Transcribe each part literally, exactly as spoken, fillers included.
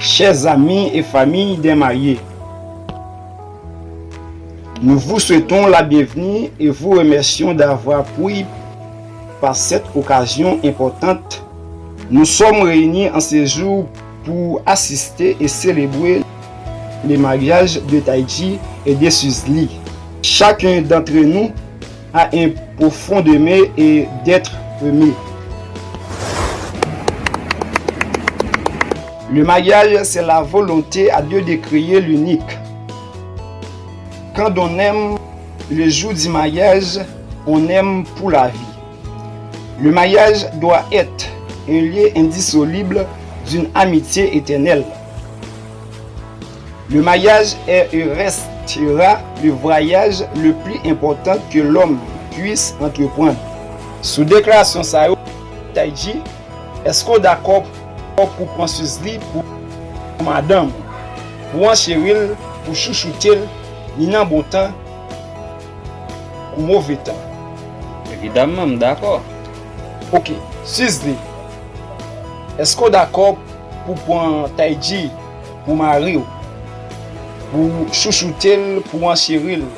Chers amis et famille des mariés, nous vous souhaitons la bienvenue et vous remercions d'avoir pris par cette occasion importante. Nous sommes réunis en ce jour pour assister et célébrer le mariage de Taïji et de Suzli. Chacun d'entre nous a un profond aimer et d'être aimé. Le mariage, c'est la volonté à deux de créer l'unique. Quand on aime, le jour du mariage, on aime pour la vie. Le mariage doit être un lien indissoluble d'une amitié éternelle. Le mariage est et restera le voyage le plus important que l'homme puisse entreprendre. Sou deklarasyon sa yo, Taïji, èske w dakò pou pran Suzli pou madanm ou, pou w ancheri l, pou chouchoute l, ni nan bon tan kou move tan? Evidamman, m dakò. Ok, Suzli, èske w dakò pou pran Taïji pou mari w, pou chouchoute l, pou ancheri l,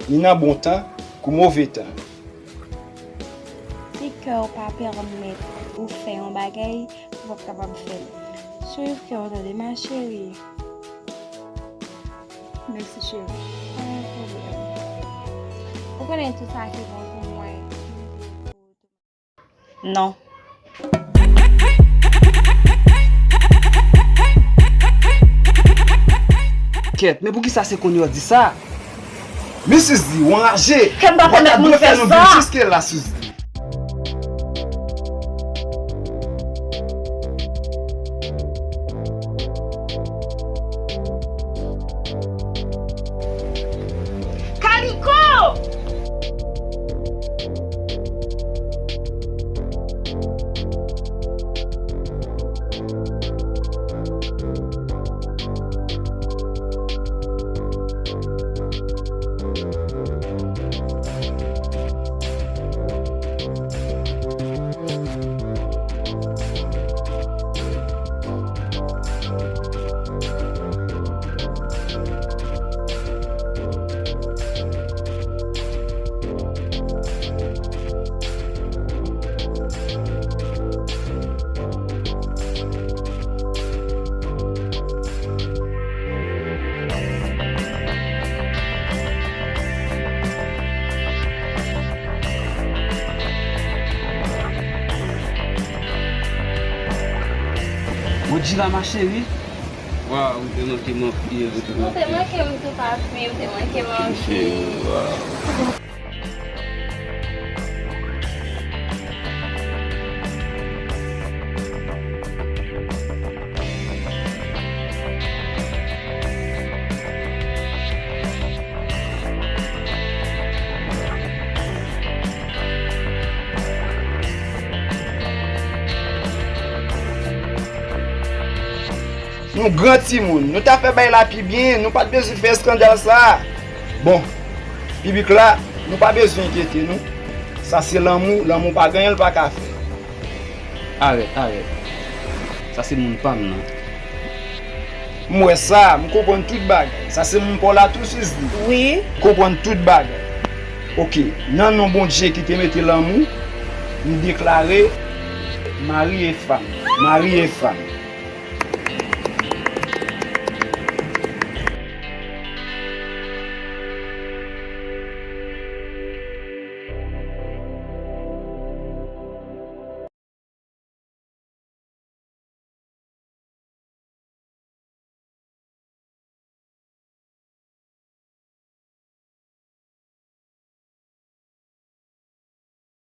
ni nan bon tan kou move tan? Si kè w pa pèmèt ou fè yon bagay, ou p ap kapab fè l. Swiv kè w, tande, ma chérie. Mèsi, cheri. Pa gen pwoblèm. Ou konnen tout sa ki bon pou mwen. Non. Kèt, men poukisa se kounye a w di sa? Men Suzli, w anraje. Kèt, m pa pèmèt moun fè sa. Ou pa ta dwe fè nou viv jiske la, Suzli. Kaliko! Odjila, ma chérie. Waw, ou te manke m anpil, ou te manke m. Ou te manke m tou, papi, ou te manke m anpil. Cheri, waw. Nou gran timoun, nou ta fè bagay la pi byen, nou pa t bezwen fè eskandal sa a. Bon, piblik la, nou pa bezwen enkyete nou. Sa se lanmou, lanmou pa gen anyen l pa ka fè. Arèt, arèt. Sa se moun pa m nan. M wè sa, m konprann tout bagay. Sa se moun pa w la tou, Suzli? Wi. M konprann tout bagay. Oke, nan non Bondye ki te mete lanmou, m deklare mari e fanm, mari e fanm.